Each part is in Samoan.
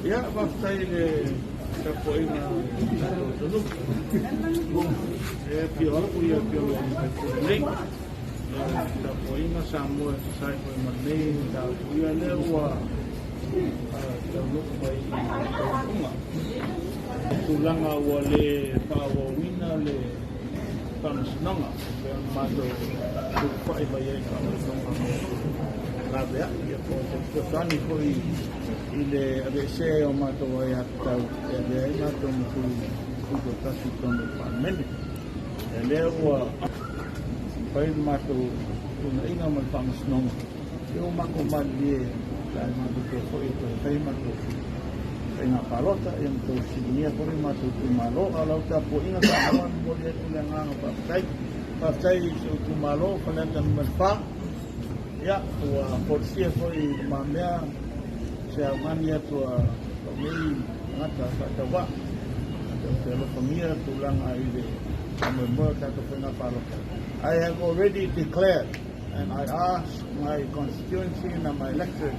Ia, faafetai i le tapuaiga a le tatou atunuu. E afio atu ia Afioga i sui usufono nei. Ia, tapuaiga Samoa e tusa ai foi ma lenei mataupu. Ia, lea ua taunuu mai i le taunuuga. Tulaga ua le faaauauina le faamasinoga e pei ona matou sulufai mai ai i le faamasinoga mo laveai, ia po o se fesoasoani foi i le aveesea o matou aiatatau e avea ai matou ma sui tutoatasi i totonu o le Palemene. Ia lea ua fai le matou fetuunaiga ma le faamasinoga, ia ua matou malilie pe a matou toe foi e toe fai matou faiga palota, ia ma toe fesiligia foi matou itumalo. A o lau tapuaiga Samoa, e momoli atu le agaga faafetai. Faafetai i si ou itumalo Faleata Nu.4, ia ua folasia foi i lumamea se augani atu a lou nei tagata faatauvaa. Ou te alofagia tulaga i le faamoemoe o tatou faiga palota. I have already declared and I ask my constituency and my electorate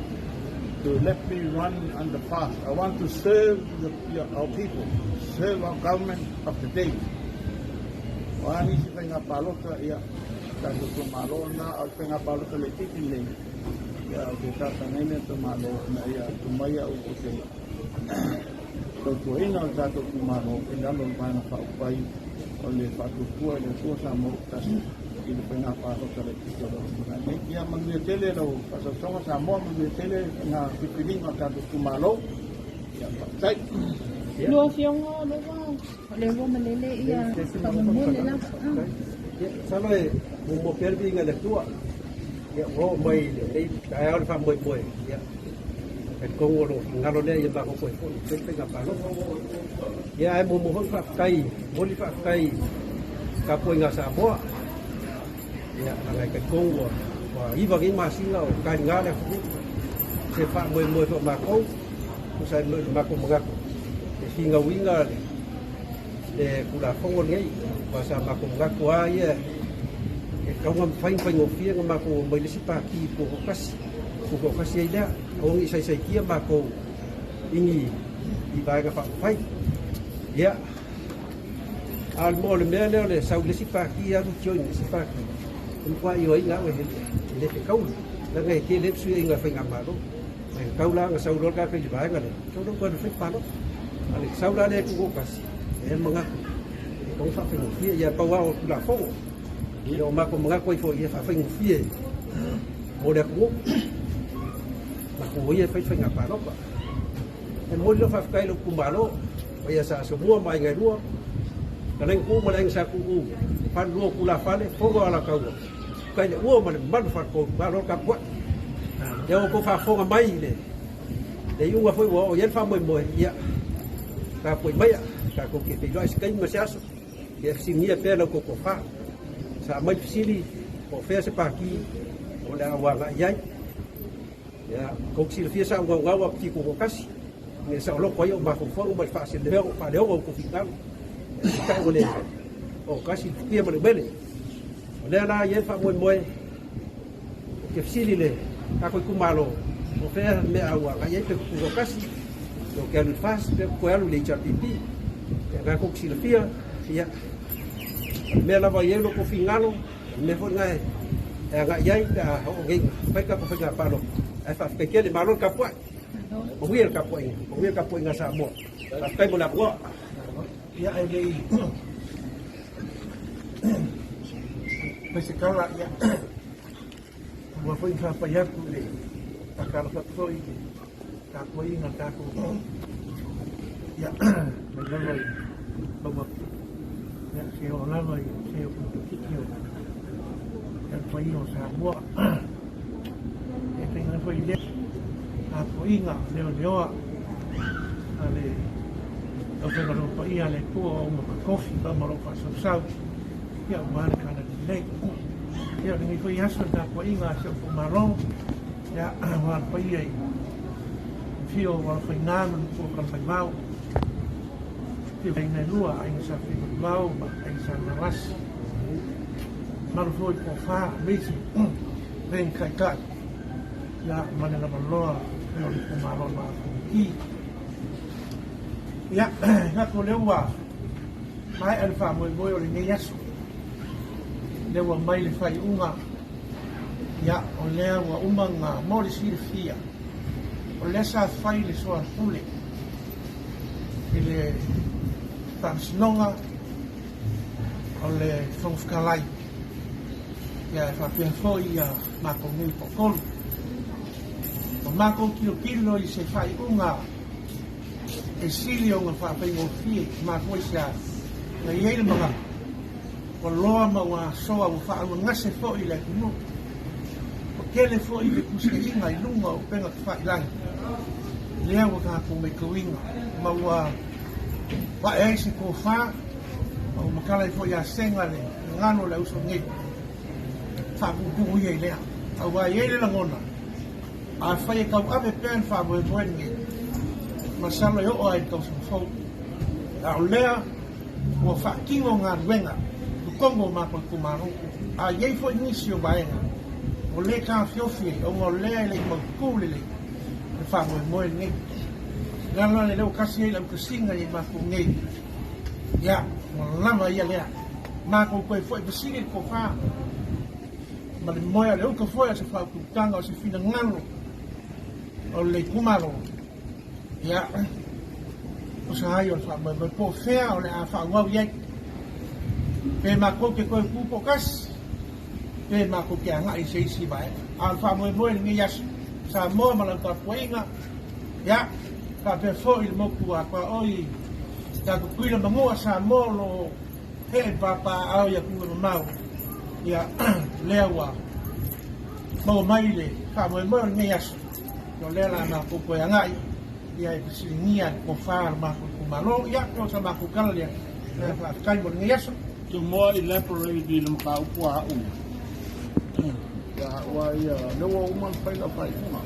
to let me run under fast. I want to serve our people, serve our government of the day. O a nisi faiga palota, ia, tatou itumalo na, o le faiga palota laitiiti lenei, ia, ou te talosagaina itumalo ina ia tumai au ou te tautuaina o le tatou itumalo i lalo o le Vaega Faaupufai o le Faatuatua i le Atua Samoa ua Tasi i le faiga palota laitiiti o lo o lumanai nei. Ia manuia tele lau faasausauga Samoa, manuia tele faiga filifiliga o tatou itumalo. Ia, faafetai. Lua afioga o lea ua malele ia faamomole lava. Ia, masalo e muamua pea le viiga i le Atua. Ia, ua oo mai i lenei taeao le faamoemoe. Ia, talitonu o lou finagalo lea ia matou toe foi e fai le faiga palota. Ia, ae muamua foi faafetai, momoli le faafetai i tapuaiga a Samoa. Ia, leaga e talitonu ua 9 nei masina o taliga le atunuu. Se faamoemoe foi o matou, tusa ai ma le matou manatu e finauina le Tulafono lenei, aua sa matou manatu lava ia e tatau ona mafai ona faigofie ona matou omai i le isi pati tutoatasi, tutoatasi ai lea, aua ne i saisaitia matou i ni vaega faaupufai. Ia, a o le mea lea o le sau i le isi pati alu join i le isi pati, e matua ioaina au e le fetaui, leaga e tele ai fesuiaiga a faigamalo. Ae tatau la ona sau loa le tagata i le vaega lea, tatau loa ona toe alu e fai le palota. A o le sau la lea e tutoatasi, e manatu e tatau ona faafaigofie. Ia pau lava o Tulafono. Ia o matou manatu ai foi ia faafaigofie mo le atunuu. Matou ia e fai le faiga palota. E momoli lau faafetai i lou itumalo, paia sa Asomua ma aiga e lua, Fetalaiga Tuuu ma le aiga Sa Tuuu, Falelua o Tulafale, Fono o Alataua, Uta i le ua ma le mamalu o Faletolu, malo le tapuai. Ia ua outou faafofoga mai i le iuga foi ua oo i ai le faamoemoe, ia tapuai maia, tatou te feiloai se taimi ma se aso, ia fesiligia pea la outou tofa. Sa aumai le fesili, po o fea se pati o le a ou agai i ai. Ia, tou te silafia sa ou naunau lava ou te tutoatasi, ina ia saoloto ai ou mafaufauga ma le faaleoga o outou finagalo. Peitai ua le ogatasi le futia ma le umele. O lea la e i ai le faamoemoe, ou te fesili i le tatou itumalo, po o fea le mea a ua agai i ai pe ou te tutoatasi, pe ou te alu i le FAST, pe ou te toe alu i le HRPP. Ia, o lena tou te silafia, ia, o le mea lava e i ai lo outou finagalo, o le mea foi lena e agai i ai pe a oo nei ina fai tatou faiga palota. Ae faafetai tele, malo le tapuai. Manuia le tapuaiga, manuia le tapuaiga a Samoa. Faafetai mo le avanoa. Ia, ae le i fai se tala, ia, ua foi faapai atu i le faatalofa atu foi i le tapuaiga a tatou, ia, mai lava i maua, ia, se oo lava i se o kiki o le paia o Samoa. E tainane foi i le tapuaiga leoleoa a le aufaigaluega paia a le Atua o uma totofi ma lou faasausau. Ia, aua le talalelei. Ia, o lenei foi aso i le tapuaiga a si ou itumalo, ia, aua le paia i le afio o Alofaina ma le Matua o Talamaivao, afio aiga e lua, Aiga Sa Fenunuivao ma Aiga Sa Valasi, mamalu foi i le Toafa aemaise le Taitai, ia, ma le lavaloa o le itumalo o le Vaa o Fonoti. Ia, manatu o lea ua maea le faamoemoe o lenei aso, lea ua mai le faaiuga, ia, o lea ua uma ona mo le silafia, o lea sa fai le soapule i le Faamasinoga o le Fofoga Fetalai, ia, e faapea foi ia matou nei toatolu. Ua matou tilotilo i se faaiuga e sili ona faafaigofie, mafua i se a? Na i ai le manatu, ua loa ma ua asoa, ua faaluagase foi le atunuu. Ua tele foi fetusiaiga i luga o upega tafailagi, lea ua tatou matauina, ma ua vae ai se tofa, ma ua matala ai foi ia Sega le gagano o le auso nei, faapuupuu ia i lea. Aua e i ai le lagona, Afai e tauave pea le faamoemoe lenei, masalo e oo lava i le tausaga fou. A o lea ua faatino galuega i totonu o matou itumalo. A i ai foi nisi o vaega o lea e taofiofi ai ona o lea e le i mautu lelei le faamoemoe lenei. O le ala lea ua tasi ai le autasiga i matou nei, ia, ua lava ia lea. Matou toe foi fesili i le tofa. Ma le moe a le uta foi o se faaututaga o se finagalo o le itumalo, ia, o sa ai o le faamoemoe po o fea o le a faaauau i ai. Pe matou te toe tu toatasi, pe matou te agai i se isi vaega. A o le faamoemoe i lenei aso, Samoa ma lau tapuaiga, ia, faapea foi le motu a tuaoi ia Tutuila ma Manua, Samoa o lo o He pāpāao i atunuu e mamao, ia, lea ua maua mai le faamoemoe o lenei aso, o lea la matou toe agai, ia, e fesiligia le tofa a le matou itumalo. Ia, o sa matou tala lea, ia, faafetai mo lenei aso. To more elaborate i le mataupu a au, ia, aua ia, lea ua uma ona fai lau faaiuga,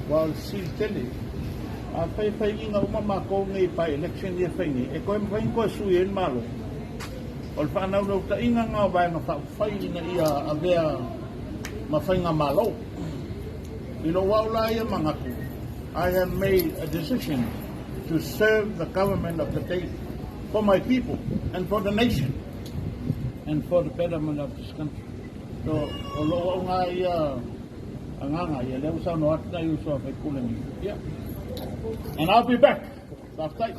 aua o le fesili tele, Afai e faiaina uma matou nei i by-election ia e fai nei, e toe mafai ona toe sui ai le Malo? O le faanaunautai-ga lena o Vaega Faaupufai ina ia avea ma Faigamalo. I lou au la ia manatu, I have made a decision to serve the government of the day for my people and for the nation and for the betterment of this country. So, o lou au na ia agaga ia, lea ua saunoa atu nai uso a faipule nei. Yeah. And I'll be back. Faafetai.